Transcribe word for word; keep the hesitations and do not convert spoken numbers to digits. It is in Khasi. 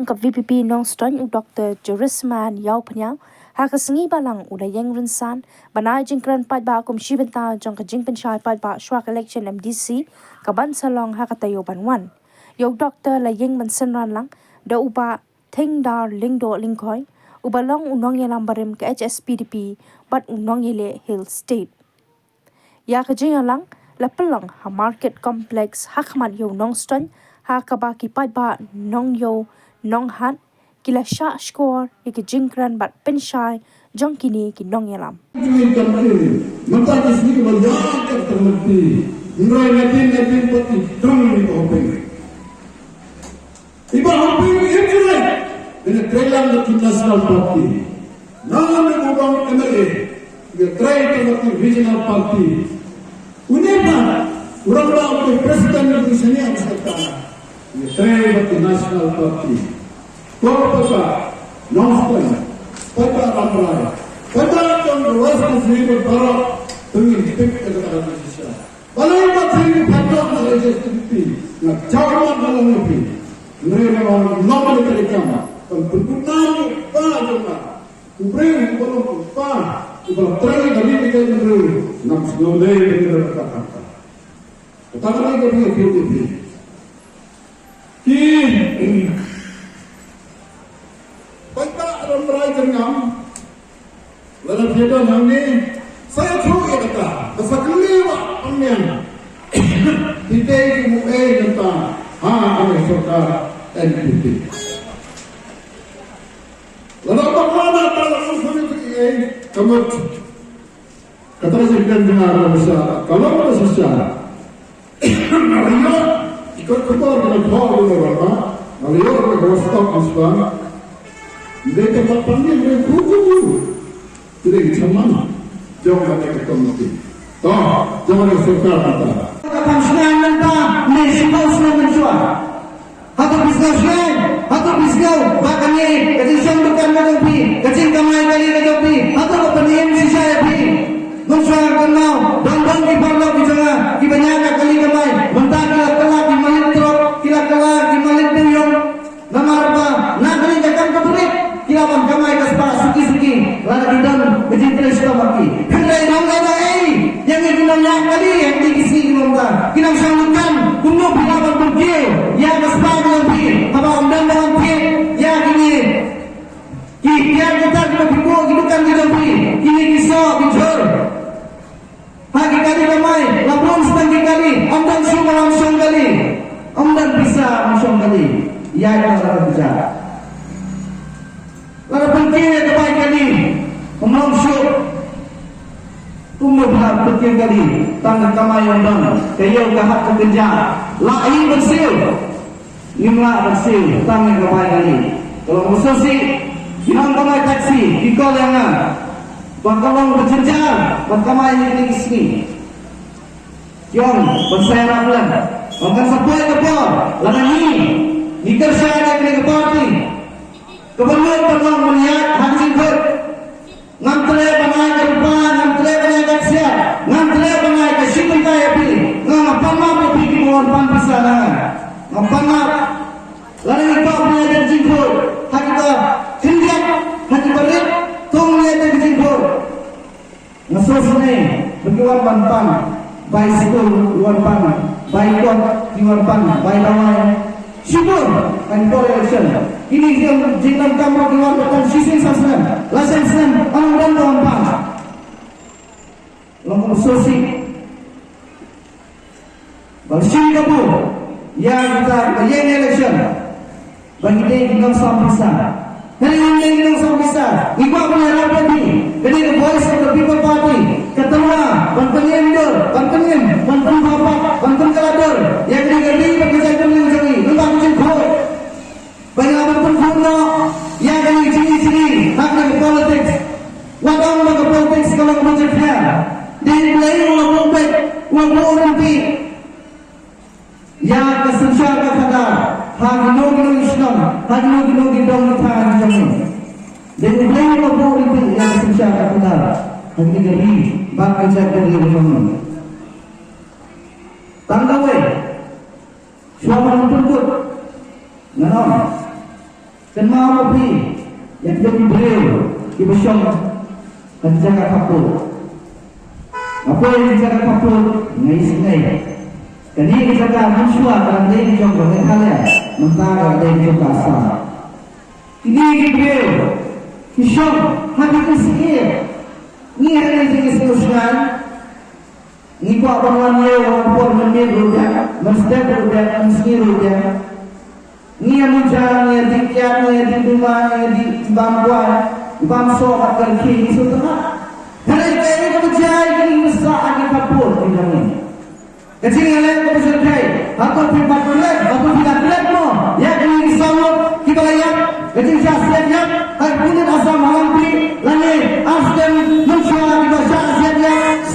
ka VPP Nongstoiñ u Dr Charisma Ïawphniang, ha ka sngi Balang u la ïeng rynsan ban ai jingkren paidbah kum shi bynta jong ka jingpynshai paidbah shuwa ka election MDC kaban sa long ha ka taïew ban wan. Ïa u Dr la ïeng ban synran lang da u Bah Thingdar Lyngdoh Lyngkhoi, uba long u nongïalam barim ka HSPDP bad u nongïaleh Hill State. Ïa ka jingïalang la pynlong ha Market Complex ha khmat ïew Nongstoiñ, ha kaba ki paidbah nongïew nonghat ki la shah shkor ïa ka jingkren bad pynshai jong kine ki nongïalam. Mynta ki sngi ba ïa ka tang lynti. Hynrei nga tin, nga tin pat i tang ni ko pyn. Iba hapdeng im jurek, ina trei lang da ki National Party. Nang ne ko bang MLA, ina trei da ki regional party. Une ba, urang ba ko president ni sini am sekta. Ina trei da ki National Party. Ko pa sa, Nongstoiñ, pa pa Rambrai, pa pa tong West Kazini ko para, tungin pik da ka Balei ba thil ki phatok na HSPDP, nga jaw ma na long phi. Ngre na long long le tari kam. Kan pun pun na ni pa jong na. Ku breng ku long ku pa. Ku ba trei na ni ke ngre. Nam sngom dei ni ke ka ka. Ka ta ni ke ni ke ni. Ki Paidbah Rambrai Jyrngam, lada phi don hangne, sa ïathuh ïa kata, ba sa kylli wah pynmiang. Phi dei ki MLA nangta ha kane sorkar NPP. Lada bakla na ta la sngewthuh ïa ka mut. Kata ka jingkren jong nga ka long ba shisha, ka long ba shisha. Nga la ïoh ïa ka khubor ka na thoh ïa u Rama, nga la ïoh ïa ka WhatsApp response. Ym dei tang ba pynïeng, ym dei khu khu khu. Te dei ka chairman jong kane ka komiti. To, jong kane ka sorkar kata. Ka kham shngain mynta ne shiphew snem mynshuwa. Hato phi sngew shngain? Hato phi sngew ba kane ka jingshong dukan ka jong phi, ka jingkamai kali ka jong phi, hato ka pynim shisha ïa phi? Mynshuwa ka nau, don don ki paralok ki jong nga kiba ñiah ka kali kamai, mynta ki la kylla ki malit trok, ki la kylla ki malit dewïong. Namar ba na kane ka kam ka burom ki la ban kamai ka spah suki suki, lada ki don ka jingtrei shitom ha ki. Hynrei nang lada ei ïa ngi ki nongñiah kali ha kine ki sngi ki long ka, ki nongshong dukan, kumno phi lah ban pynkiew ïa ka spah ka jong phi haba ym don ba wan thied ïa kine ki tiar ki tar kiba phi buh ki dukan ki jong phi, kine ki soh ki jhur. Ha ki kali kamai, la burom sdang ki kali, ym don shuh ba wan shong kali, ym don pisa wan shong kali. Ïa ka la ka pisa. La ka pynkiew ïa ka bai kali, ym long shuh. Kumno ba pynkiew kali, tang ka kamai ym don, ka ïew ka hap ka kynja. La hi ban siew. Ngim lah ban siew tang ïa ka bai kali. Ka long ba shisha ki nongkamai taxi ki call ïa nga ba ka long ba jynjar ban kamai ïa kine ki sngi. Ki ong ban sa ïarap lem, ong kan sa poi ka por lada ngi ngi kyrshan ïa kine ki party. Kaba lut ban long ban ïaid ha ka jingkhuid. Ngam treh ban ai ka rupa, ngam treh ban ai ka ksiar, ngam treh ban ai ka shi bynta ïa phi. Nga nga pan map ïa phi kiba wan pan pisa na nga. Ngam pan map. Lada ngi kwah ban ïaid ka jingkhuid ha kiba khyndiat, ha kiba rit, to ngin ïaid ka jingkhuid. Nga sngewsynei ba ki wan ban pan bai skul, ki wan pan bai kot, ki wan pan bai dawai. Shibun ha ki por election. Kine ki jingdonkam ba ki wan ba tang shisien san snem, lasan snem, ym don ba wan pan. Long kumno shisha. Ban shim kabu ïa kita ba ïeng election. Ba ngi dei ki nongshong pisa. Hynrei ngi dei ki nongshong pisa, ngi kwah ban ïarap ïa phi. Ka dei ka Voice of the People Party, ka tyrwa ban pynim dur, ban pynim, ban pynbha pat, ban pynkylla dur ïa ka dei ka ri bad ka jaitbynriew jong ngi. Namar ka jingkhuid ba ngi la ban pynkhuid noh ïa ka dei jingïasyrï ha ka dei ka politics. Wat ong ba ka politics ka long ka jingphiah. Dei Blei u la buh beit, u la buh ryntih ïa ka synshar ka khadar ha kino kino ki shnong, ha kino kino ki dong ki thaiñ jong ngi. Dei U Blei uba buh ryntih ïa ka synshar ka khadar ha kine ki ri bad ka jaitbynriew jong ngi. Tang kawei, shuwa ban pynkut, ngan ong Kynmaw ma phi ïa ki briew kiba shong ha jaka khappud. Nga poi ha jaka khappud nga isynei. Kane ka jaka mynshuwa ka dang dei ka jong ka Meghalaya, mynta ka dang dei ka jong ka Assam. Kine ki briew ki shong ha ki syiar. Ngi hangne ngi sngewsynei. Ngi kwah ban wan ïew ha por mynmiet ruh biang, mynstep ruh biang, mynsngi ruh biang. Ngi ïa muja, ngi ïa dih kiad, ngi ïa dih duma, ngi ïa dih bam kwai, bam soh bad ka rkhie, ngi sngewtynnat. Hynrei kaei kaba jia ïa kine ki nongshah ha ki khappud ki jong ngi? Ka jingïaleh kaba jyrkhei, hato phi pat klet, hato phi la klet mo ïa kine ki saw ngut kiba la ïap, ka jingshah siat ïap ha ka pyrthei Assam ha Langpih, lane ar snem mynshuwa kiba shah siat ïap?